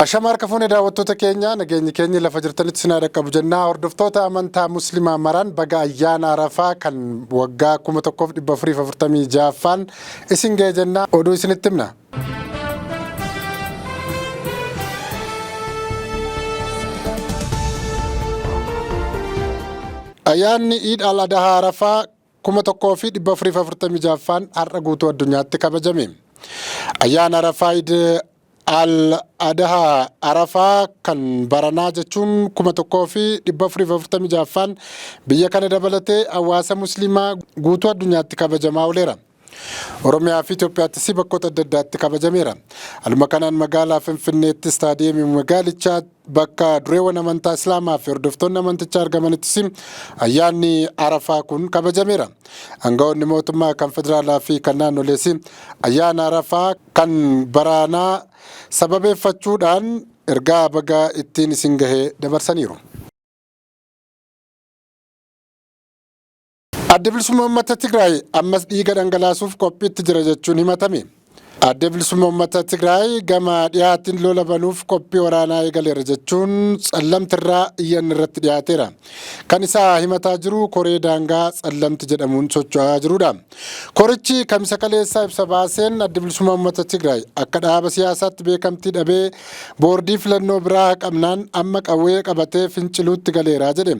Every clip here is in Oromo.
Ashama harka fuune daawwattoota keenya, nageenyi keenya lafa jirtanitti sinaa dhaqqabu jennaa. Hordoftoota amantaa Muslimaa maraan baga ayyaana Arafaa kan waggaa 1446ffaan isin ga'e jennaa. Oduu isinitti himna. Ayyaanni Iid al Adahaa Arafaa 1446ffaan har'a guutuu addunyaatti kabajame. Ayyaana Arafaa Iid al Adahaa Arafaa kan baranaa jechuun 1446ffaan biyya kana dabalatee hawaasa Musliimaa guutuu addunyaatti kabajamaa ooleera. Oromiyaa fi Itoophiyaattis bakkoota adda addaatti kabajameera. Haaluma kanaan magaalaa Finfinneetti istaadiyeemii magaalichaa bakka dureewwan amantaa Islaamaa fi hordoftoonni amantichaa argamanittis ayyaanni Arafaa kun kabajameera. Aangawoonni mootummaa kan federaalaa fi kan naannolees ayyaana Arafaa kan baranaa sababeeffachuudhaan ergaa baga ittiin isin gahee dabarsaniiru. Adda Bilisummaa Uummata Tigraay ammas dhiiga dhangalaasuuf qophiitti jira jechuun himatame. Adda Bilisummaa Uummata Tigraay gama dhiyaatiin lola banuuf qophii waraanaa eegaleera jechuun Tsallamtirraa iyyanni irratti dhiyaateera. Kan isaa himataa jiru koree daangaa Tsallamti jedhamuun socho'aa jirudha. Korichi Kamisa kaleessaa ibsa baaseen Adda Bilisummaa Uummata Tigraay akka dhaaba siyaasaatti beekamtii dhabee boordii filannoo biraa haqamnaan amma qawwee qabatee finciluutti galeera jedhe.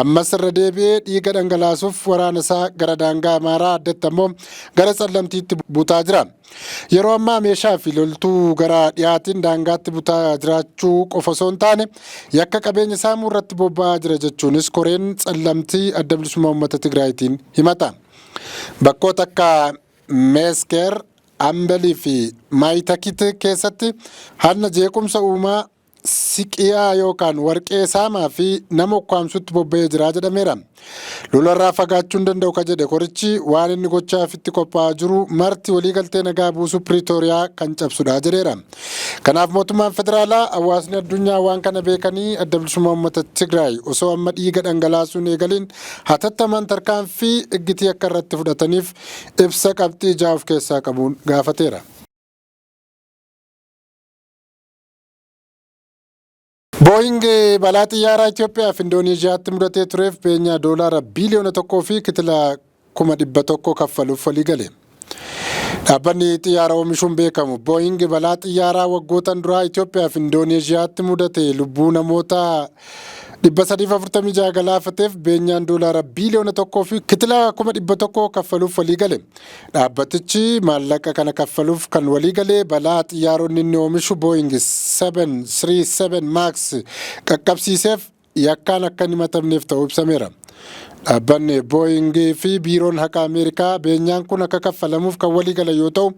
Ammas irra deebi'ee dhiiga dhangalaasuuf waraana isaa gara daangaa Amaaraa, addatti ammoo gara Tsallamtiitti butaa jira. Yeroo ammaa meeshaa fi loltuu gara dhiyaatiin daangaatti butaa jiraachuu qofa osoo hin taane yakka qabeenya saamuu irratti bobba'aa jira jechuunis koreen Tsallamtii Adda Bilisummaa Uummata Tigraayitiin himata. Bakkoota akka Meeskeer, Ambelii fi Maayitakit keessatti hanna, jeequmsa uumaa, siqiyaa yookaan warqee saamaa fi nama ukkaamsutti bobba'ee jira jedhameera. Lolarraa fagaachuu hin danda'u ka jedhe korichi, waan inni gochaafitti qophaa'aa jiru marti waliigaltee nagaa buusuu Piriitooriyaa kan cabsudha jedheera. Kanaaf mootummaan federaalaa, hawaasni addunyaa waan kana beekanii Adda Bilisummaa Uummata Tigraay osoo amma dhiiga dhangalaasuun eegaliin hatattamaan tarkaanfii iggitii akka irratti fudhataniif ibsa qabxii ja'a of keessaa qabuun gaafateera. Booying balaa xiyyaaraa Itoophiyaa fi Indoneezhiyaatti mudatee tureef beenyaa doolaara biiliyoona 1 fi kitila 100,000 kaffaluuf waliigale. Dhaabbanni xiyyaara oomishuun beekamu Booying balaa xiyyaaraa waggootan duraa Itoophiyaa fi Indoneezhiyaatti mudate lubbuu namoota 346 galaafateef beenyaan doolaara biiliyoona 1 fi kitila 100,000 kaffaluuf waliigale. Dhaabbatichi maallaqa kana kaffaluuf kan waliigale balaa xiyyaaronni inni oomishu Boeing 737 Max qaqqabsiiseef yakkaan akka hin himatamneef ta'uu ibsameera. Dhaabbanni Boeing fi Biiroon Haqaa Ameerikaa beenyaan kun akka kaffalamuuf kan waliigalan yoo ta'u,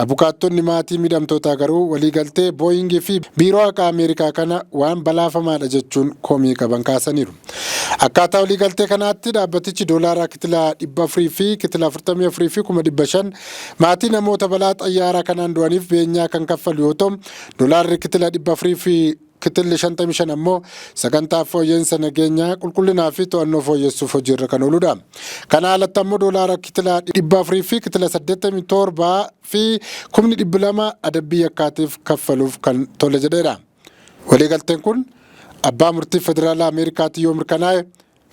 abukaattonni maatii miidhamtootaa garuu waliigaltee Boeing fi Biiroo Haqaa Ameerikaa kana waan balaafamaadha jechuun komii qaban kaasaniiru. Akkaataa waliigaltee kanaatti dhaabbatichi doolaaraa kitila 400 fi kitila 44 fi 500,000 maatii namoota balaa xayyaaraa kanaan du'aniif beenyaa kan kaffalu yoo ta'u, doolaarri kitila 400 fi kitilli 55 ammoo sagantaa fooyya'insa nageenyaa, qulqullinaa fi to'annoo fooyyessuuf hojiirra kan ooludha. Kana alatti ammoo doolaara kitila 400 fi kitila 87 fi 200,000 adabbii yakkaatiif kaffaluuf kan tole jedheera. Waliigalteen kun abbaa murtii federaalaa Ameerikaatiin yoo mirkanaa'e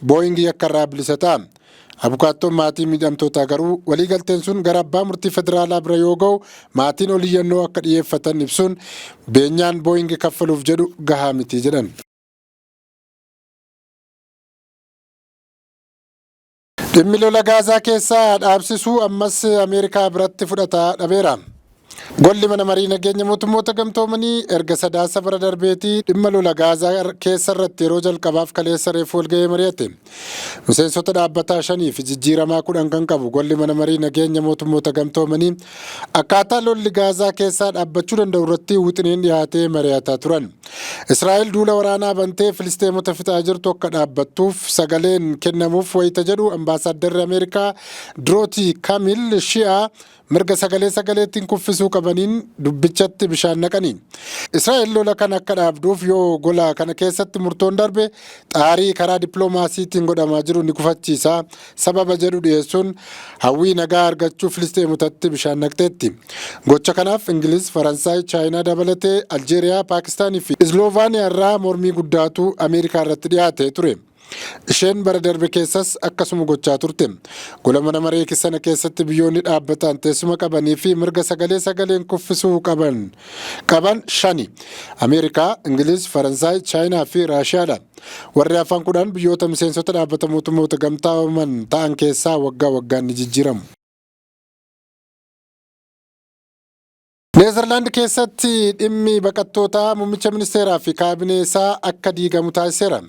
Booying yakka irraa bilisa ta'a. Abukaattoon maatii miidhamtootaa garuu waliigalteen sun gara abbaa murtii federaalaa bira yoo ga'u maatiin oliyyannoo akka dhiyeeffatan ibsuun beenyaan Booying kaffaluuf jedhu gahaa miti jedhan. Dhimmi lola Gaazaa keessaa dhaabsisuu ammas Ameerikaa biratti fudhata dhabeera. Golli Mana Marii Nageenya Mootummoota Gamtoomanii erga Sadaasa bara darbeetii dhimma lola Gaazaa keessa irratti yeroo jalqabaaf kaleessa reefu walgahee mari'ate. Miseensota dhaabbataa shanii fi jijjiiramaa 10 kan qabu Golli Mana Marii Nageenya Mootummoota Gamtoomanii akkaataa lolli Gaazaa keessaa dhaabbachuu danda'u irratti wixineen dhiyaatee mari'ataa turan. Israa'el duula waraanaa bantee Filisxeemota fixaa jirtu akka dhaabbattuuf sagaleen kennamuuf wayita jedhu ambaasaaddarri Ameerikaa Dirooti Kamil Shi'a mirga sagalee sagaleettiin kuffisuu kuffisuu qabaniin dubbichatti bishaan naqani. Israa'el lola kana akka dhaabduuf yoo gola kana keessatti murtoon darbe xaarii karaa dippiloomaasiitiin godhamaa jiru ni gufachiisa sababa jedhu dhiyeessuun hawwii nagaa argachuu Filisxeemotatti bishaan naqxeetti. Gocha kanaaf Ingiliz, Faransaay, Chaayinaa dabalatee Aljeeriyaa, Paakistaanii fi Isloovaaniyaa irraa mormii guddaatu Ameerikaa irratti dhiyaatee ture. Isheen bara darbe keessas akkasuma gochaa turte. Gola mana maree sana keessatti biyyoonni dhaabbataan teessuma qabanii fi mirga sagalee sagaleen kuffisuu qaban shani. Ameerikaa, Ingiliz, Faransaay, Chaayinaa fi Raashiyaadha. Warri hafan 10 biyyoota miseensota dhaabbata mootummoota gamtaaman ta'an keessaa waggaa waggaan ni jijjiiramu. Neezerlaand keessatti dhimmi baqattootaa muummicha ministeeraa fi kaabinee isaa akka diigamu taasiseera.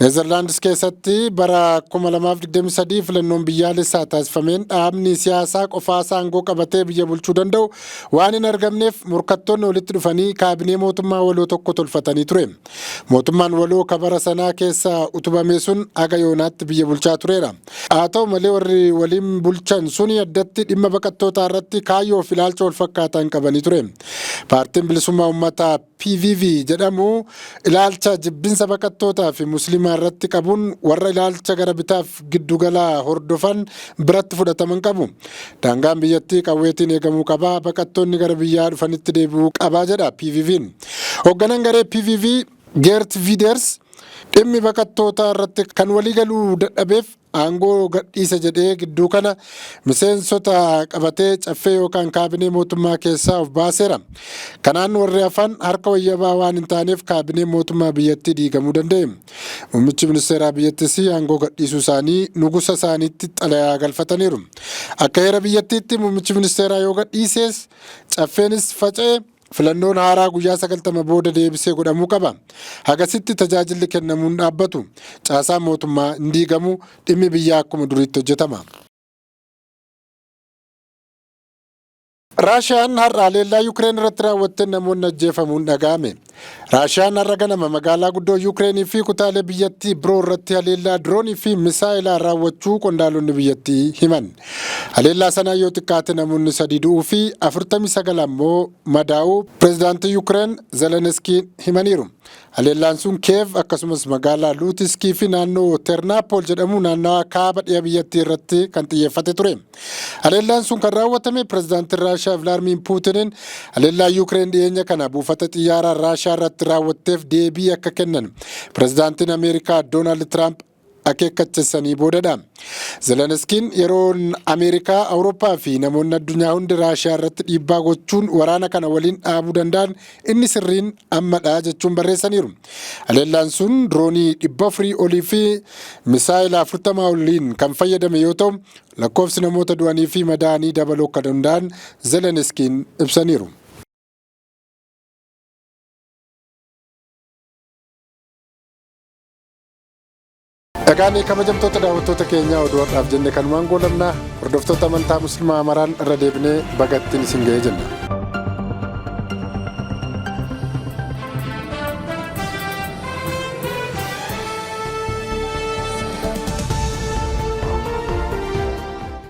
Neezerlaandis keessatti bara 2023 filannoon biyyaalessaa taasifameen dhaabni siyaasaa qofaasaa aangoo qabatee biyya bulchuu danda'u waan hin argamneef morkattoonni walitti dhufanii kaabinee mootummaa waloo tokko tolfatanii ture. Mootummaan waloo kabara sanaa keessa utubame sun haga yoonaatti biyya bulchaa tureera. Haa ta'u malee, warri waliin bulchan suni addatti dhimma baqattootaa irratti kaayyoo fi ilaalcha wal fakkaataa qabanii ture. Paartiin bilisummaa uummataa PVV jedhamu ilaalcha jibbinsa baqattootaa fi musliimaa irratti qabuun warra ilaalcha gara bitaaf giddugalaa hordofan biratti fudhataman qabu. Daangaan biyyattii qawweetiin eegamuu qabaa, baqattoonni gara biyyaa dhufanitti deebi'uu qabaa jedha PVV'n. Hoogganaan garee PVV Geert Wilders dhimmi baqattootaa irratti kan waliigaluu dadhabeef aangoo gadhiisa jedhee gidduu kana miseensota qabatee caffee yookaan kaabinee mootummaa keessaa of baaseera. Kanaan warri hafan harka wayyabaa waan hin taaneef kaabinee mootummaa biyyattii diigamuu danda'e. Muummichi ministeeraa biyyattis aangoo gadhiisuu isaanii nugusa isaaniitti xalayaa galfataniiru. Akka heera biyyattiitti muummichi ministeeraa yoo gadhiises caffeenis faca'e, filannoon haaraa guyyaa 90 booda deebisee godhamuu qaba. Hagasitti tajaajilli kennamuun dhaabbatu. Caasaan mootummaa hin diigamu, dhimmi biyyaa akkuma duriitti hojjetama. Raashiyaan har'a haleellaa Yukireen irratti raawwatteen namoonni ajjeefamuun dhaga'ame. Raashiyaan har'a ganama magaalaa guddoo Yukireenii fi kutaalee biyyattii biroo irratti haleellaa diroonii fi misaa'ilaa raawwachuu qondaalonni biyyattii himan. Haleellaa sanaa yoo xiqqaate namoonni 3 du'uu fi 49 ammoo madaa'uu pireezidaantii Yukireen Zelenskiin himaniiru. Haleellaan sun Keev akkasumas magaalaa Luutiskii fi naannoo Ternaapol jedhamu naannawaa kaaba dhiha biyyattii irratti kan xiyyeeffate ture. Haleellaan sun kan raawwatame pireezidaantiin Raashiyaa Vilaadimiir Puutiniin haleellaa Yukireen dhiyeenya kana buufata xiyyaaraa Raashiyaa irratti raawwatteef deebii akka kennan pireezidaantiin Ameerikaa Doonaald Tiraamp akeekkachiisanii boodadha. Zelenskiin yeroon Ameerikaa, Awurooppaa fi namoonni addunyaa hundi Raashiyaa irratti dhiibbaa gochuun waraana kana waliin dhaabuu danda'an inni sirriin ammadha jechuun barreessaniiru. Haleellaan sun diroonii 400 olii fi misaayila 40 oliin kan fayyadame yoo ta'u, lakkoofsi namoota du'anii fi madaa'anii dabaluu akka danda'an Zelenskiin ibsaniiru. Egaan kabajamtoota daawwattoota keenyaa, oduu har'aaf jenne kanumaan goolabna. Hordoftoota amantaa musliimaa maraan irra deebinee bagattiin isin ga'ee jenna.